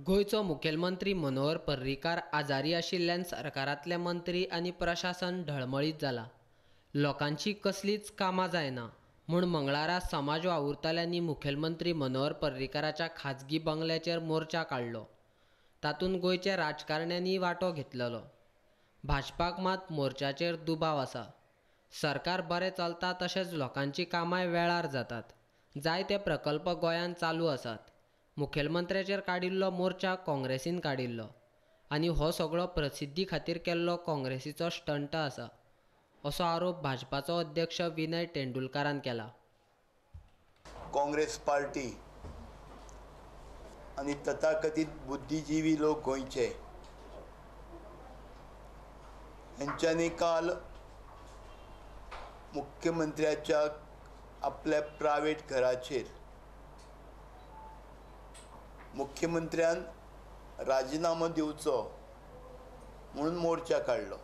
गोंयचो मुखेलमंत्री मनोहर पर्रीकार आजारी आशिल्ल्यान सरकारांतले मंत्री आनी प्रशासन ढळमळीत जाला. लोकांची कसलीच कामां जायना म्हूण मंगळारा समाज वावुरतल्यांनी मुखेलमंत्री मनोहर पर्रीकाराच्या खाजगी बंगल्याचेर मोर्चा काडलो. तातूंत गोंयच्या राजकारण्यांनी वांटो घेतलेलो. भाजपाक मात मोर्चाचेर दुबाव आसा. सरकार बरें चलता तशेंच लोकांची कामांय वेळार जातात. जायते प्रकल्प गोंयांत चालू आसात. मुखेलमंत्र्याचेर काडिल्लो मोर्चा काँग्रेसीन काडिल्लो आनी हो सगळो प्रसिद्धी खातीर केल्लो काँग्रेसीचो स्टंट आसा, असो आरोप भाजपाचो अध्यक्ष विनय तेंडुलकारान केला. काँग्रेस पार्टी आनी तथाकथीत बुद्धिजीवी लोक गोंयचे हेंच्यांनी काल मुख्यमंत्र्याच्या आपल्या प्रायव्हेट घराचेर मुख्यमंत्र्यान राजिनामो दिवचो म्हणून मोर्चा काडलो.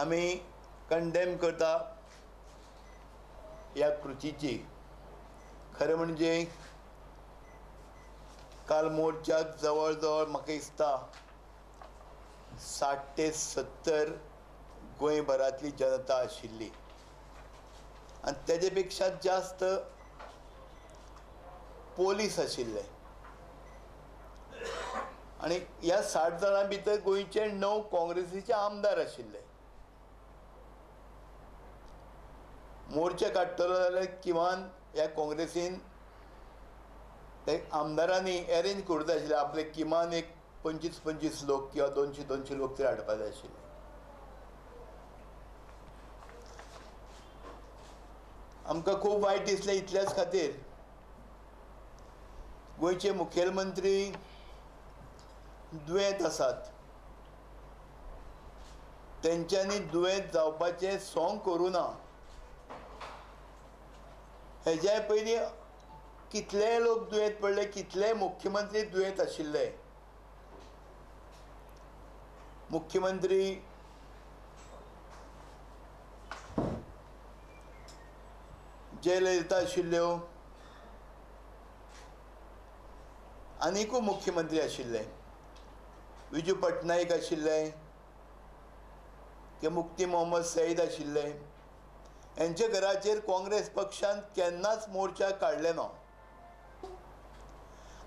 आमी कंडेम करता ह्या कृतीची. खरें म्हणजे काल मोर्चाक जवळ जवळ म्हाका दिसता 60 ते 70 गोंयभरांतली जनता आशिल्ली आनी तेजे पेक्षा जास्त पोलीस आशिल्ले आनी ह्या 60 जाणां भितर गोंयचे 9 काँग्रेसीचे आमदार आशिल्ले. मोर्चा काडटलो जाल्यार किमान ह्या काँग्रेसीन ते आमदारांनी अरेंज करूंक जाय आशिल्ले आपले किमान एक 25-25 लोक किंवा 200-200 लोक तरी हाडपा जाय आशिल्ले. आमकां खूब वायट दिसलें इतल्याच खातीर गोंयचे मुखेलमंत्री दुयेंत आसात, तेंच्यांनी दुयेंत जावपाचें सोंग करूं ना. हेज्या पयलीं कितले लोक दुयेंत पडले, कितले मुख्यमंत्री दुयेंत आशिल्ले. मुख्यमंत्री जयललिता आशिल्ल्यो, आनीकूय मुख्यमंत्री आशिल्ले, विजू पटनायक आशिल्ले की मुफ्ती मोहम्मद सईद आशिल्ले. हेंच्या घराचेर काँग्रेस पक्षान केन्नाच मोर्चा काडले ना.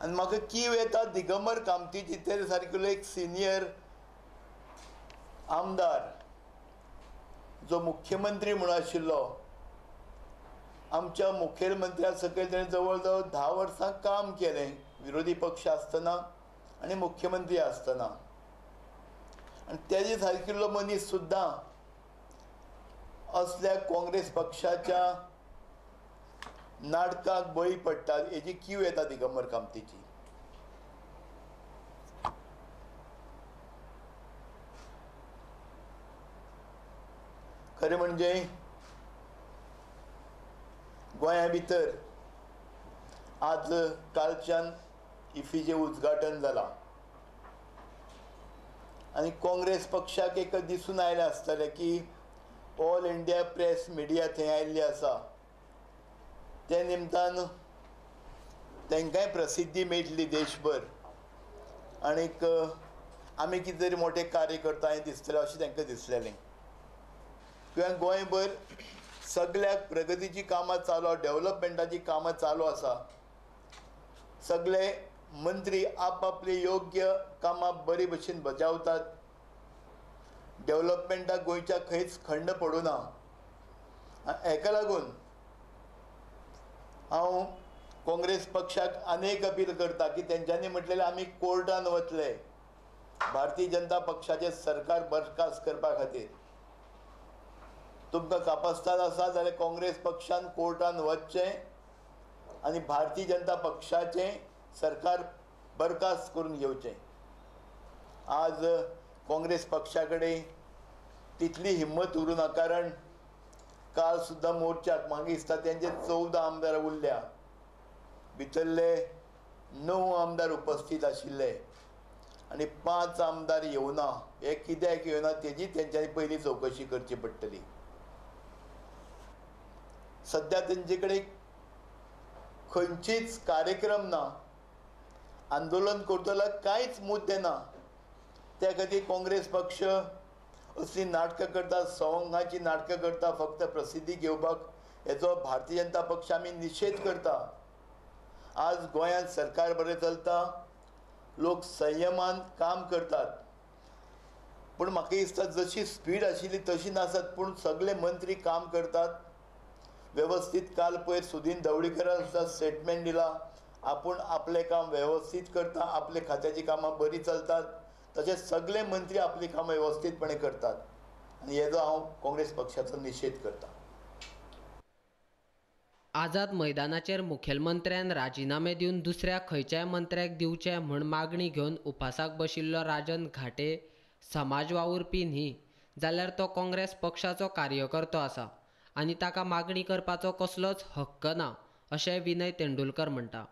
आनी म्हाका कीव येता दिगंबर कामतीची ते सारकिल्लो एक सिनियर आमदार जो मुख्यमंत्री म्हणून आशिल्लो, आमच्या मुखेलमंत्र्या सकयल ताणें जवळ जवळ 10 वर्सां काम केलें विरोधी पक्ष आसतना आनी मुख्यमंत्री आसतना, आनी तेजे सारकिल्लो मनीस सुद्दां असल्या काँग्रेस पक्षाच्या नाटकाक बळी पडटा हेजी कीव येता दिगंबर कामतीची. खरें म्हणजे गोंया भितर आज कालच्यान इफीचें उद्घाटन जालां आनी काँग्रेस पक्षाक एक दिसून आयलें आसतलें की ऑल इंडिया प्रेस मिडिया थंय आयिल्ली आसा, ते निमतान तांकांय प्रसिद्धी मेळटली देशभर आनीक आमी कितें तरी मोठें कार्य करता हें दिसतलें अशें तांकां दिसलेलें. किंवा गोंयभर सगळ्याक प्रगतीची कामां चालू, डेवलपमेंटाची कामां चालू आसा, सगळे मंत्री आपआपली योग्य कामां बरे भशेन बजावतात, डेवलपमेंटाक गोंयच्या खंयच खंड पडूं ना. हेका लागून हांव काँग्रेस पक्षाक आनीक अपील करता की तेंच्यांनी म्हटलेलें आमी कोर्टान वतले भारतीय जनता पक्षाचें सरकार बरखास्त करपा खातीर. तुमकां कापस्ताद आसा जाल्यार काँग्रेस पक्षान कोर्टान वचचें आनी भारतीय जनता पक्षाचें सरकार बरखास्त करून घेवचें. आज काँग्रेस पक्षा कडेन तितली हिम्मत उरूं ना, कारण काल सुद्दां मोर्चाक म्हाका दिसता तेंचे 14 आमदार उरल्या, भितरले 9 आमदार उपस्थीत आशिल्ले आनी 5 आमदार येवना. हे कित्याक येवना तेजी तेंच्यांनी पयलीं चवकशी करची पडटली. सध्या तेंचे कडेन खंयचीच कार्यक्रम ना, आंदोलन करतलो कांयच मुद्दे ना. त्या खातीर काँग्रेस पक्ष असली नाटकां करता, सवंगाची नाटकां करता फक्त प्रसिद्धी घेवपाक. हेजो भारतीय जनता पक्ष आमी निशेध करता. आज गोंयांत सरकार बरें चलता, लोक संयमान काम करतात, पूण म्हाका दिसता जशी स्पीड आशिल्ली तशी नासत, पूण सगळे मंत्री काम करतात वेवस्थीत. काल पयर सुदीन ढवळीकरान सुद्दां स्टेटमेंट दिला, आपूण आपलें काम वेवस्थीत करता, आपले खात्याची कामां बरीं चलतात. तशेंच सगळे मंत्री आपलीं कामां वेवस्थीतपणे करतात आनी हेजो हांव काँग्रेस पक्षाचो निशेध करता. आझाद मैदानाचेर मुखेलमंत्र्यान राजिनामे दिवन दुसऱ्या खंयच्याय मंत्र्याक दिवचे म्हूण मागणी घेवन उपासाक बशिल्लो राजन घाटे समाज वावुरपी न्ही जाल्यार तो काँग्रेस पक्षाचो कार्यकर्तो आसा आनी ताका मागणी करपाचो कसलोच हक्क ना अशें विनय तेंडुलकर म्हणटा.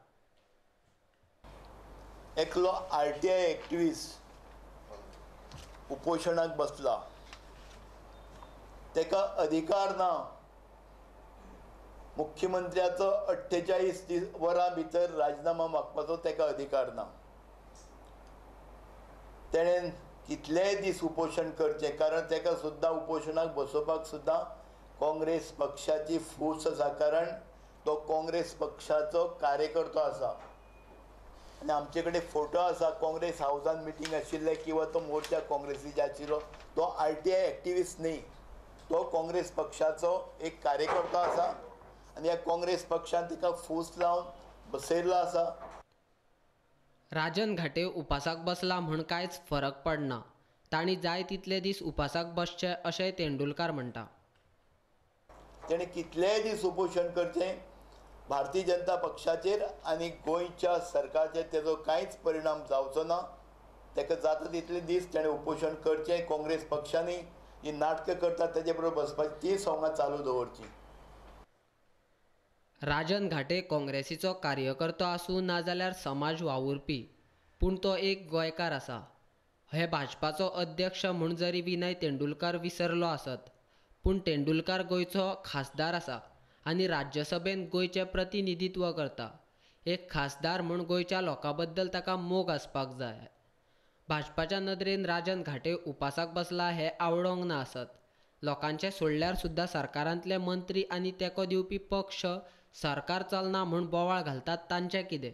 एकलो RTI activist उपोशणाक बसला, ताका अधिकार ना. मुख्यमंत्र्याचो 48 वरां भितर राजिनामा मागपाचो ताका अधिकार ना. तेणें कितलेय दीस उपोशण करचें, कारण ताका सुद्दां उपोशणाक बसोवपाक सुद्दां काँग्रेस पक्षाची फूस आसा, कारण तो काँग्रेस पक्षाचो कार्यकर्तो आसा. आनी आमचे कडेन फोटो आसा, काँग्रेस हावजान मिटींग आशिल्लें किंवा तो मोर्चा काँग्रेसीचे आशिल्लो. तो RTI activist न्ही, तो काँग्रेस पक्षाचो एक कार्यकर्तो आसा आनी ह्या काँग्रेस पक्षान ताका फूस लावन बसयल्लो आसा. राजन घाटे उपासाक बसला म्हूण कांयच फरक पडना, तांणी जाय तितले दीस उपासाक बसचे अशेंय तेंडुलकार म्हणटा. तेणें कितलेय दीस उपोशण करचें, भारतीय जनता पक्षाचेर आनी गोंयच्या सरकारचेर तेजो कांयच परिणाम जावचो ना. ताका जाता तितले दीस तेणें उपोशण करचें. काँग्रेस पक्षांनी ही नाटकां करतात तेजे बरोबर बसपाची ती सवंगां चालू दवरची. राजन घाटे काँग्रेसीचो कार्यकर्तो आसूं नाजाल्यार समाज वावुरपी, पूण तो एक गोंयकार आसा. हे भाजपाचो अध्यक्ष म्हूण जरी विनय तेंडुलकर विसरलो आसत, पूण तेंडुलकर गोंयचो खासदार आसा आनी राज्यसभेन गोंयचें प्रतिनिधित्व करता. एक खासदार म्हूण गोंयच्या लोकां बद्दल ताका मोग आसपाक जाय. भाजपाच्या नदरेन राजन घाटे उपासाक बसला हें आवडोंक ना आसत, लोकांचें सोडल्यार सुद्दां सरकारांतले मंत्री आनी तेंको दिवपी पक्ष सरकार चलना म्हूण बोवाळ घालतात तांचें कितें?